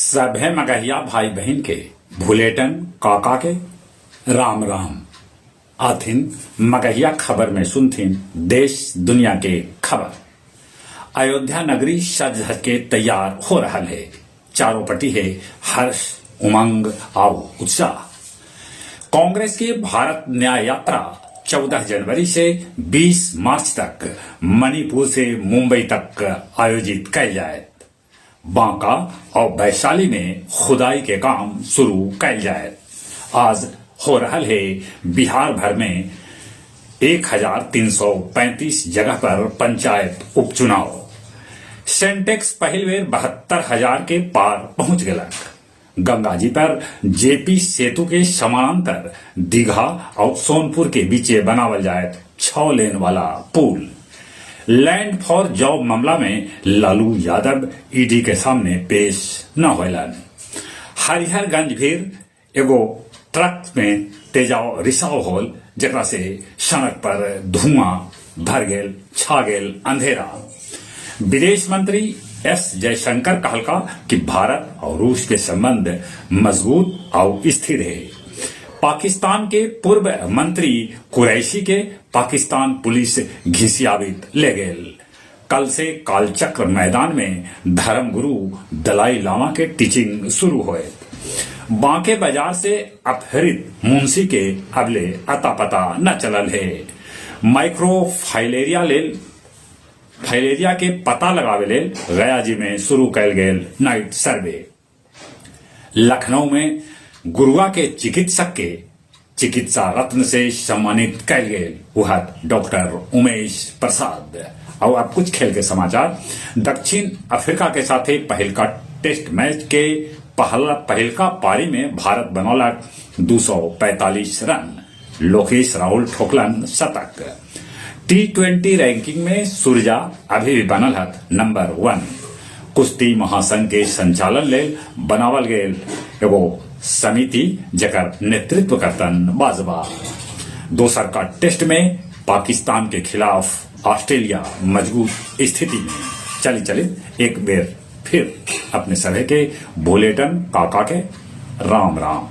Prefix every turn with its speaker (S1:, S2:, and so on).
S1: सभे मगहिया भाई बहिन के भुलेटन काका के राम राम। आथिन मगहिया खबर में सुनथिन देश दुनिया के खबर। अयोध्या नगरी सज धज के तैयार हो रहल हे। चारों पटी हे हर्ष, उमंग आउ उत्साह। कांग्रेस के भारत न्याय यात्रा 14 जनवरी से 20 मार्च तक मणिपुर से मुंबई तक आयोजित कैल जायत। बांका और वैशाली में खुदाई के काम शुरू कैल जायत। आज हो रहल हे बिहार भर में 1335 जगह पर पंचायत उपचुनाव। सेंटेक्स पहिल बेर 72,000 के पार पहुंच गेलक। गंगा जी पर जेपी सेतु के समानांतर दीघा और सोनपुर के बीचे बनावल जायत 6 लेन वाला पुल। लैंड फॉर जॉब मामला में लालू यादव ईडी के सामने पेश न होयलन। हरिहरगंज भीर एगो ट्रक में तेजाब रिसाव होल, जेकरा से सड़क पर धुआं भर गेल, छा गेल अंधेरा। विदेश मंत्री एस जयशंकर कहलका कि भारत और रूस के संबंध मजबूत और स्थिर हे। पाकिस्तान के पूर्व मंत्री कुरैशी के पाकिस्तान पुलिस घिसियावित ले गेल। कल से कालचक्र मैदान में धर्मगुरु दलाई लामा के टीचिंग शुरू होए। बांके बाजार से अपहृत मुंशी के अबले अता पता न चलल हे। माइक्रो फाइलेरिया के पता लगावे लेल गया जी में शुरू कैल गेल नाइट सर्वे। लखनऊ में गुरुआ के चिकित्सक के चिकित्सा रत्न से सम्मानित कैल गेल उहत डॉक्टर उमेश प्रसाद। और अब कुछ खेल के समाचार। दक्षिण अफ्रीका के साथे पहिलका टेस्ट मैच के पहिलका पारी में भारत बनौलक 245 रन। लोकेश राहुल ठोकलन शतक। टी20 रैंकिंग में सुरजा अभी भी बनल हत नंबर 1। कुश्ती महासंघ के संचालन लेल बनावल गेल एगो समिति जकर नेतृत्व करतन बाजवा। दोसर का टेस्ट में पाकिस्तान के खिलाफ ऑस्ट्रेलिया मजबूत स्थिति में। चली चली एक बेर फिर अपने सभे के बुलेटन काका के राम राम।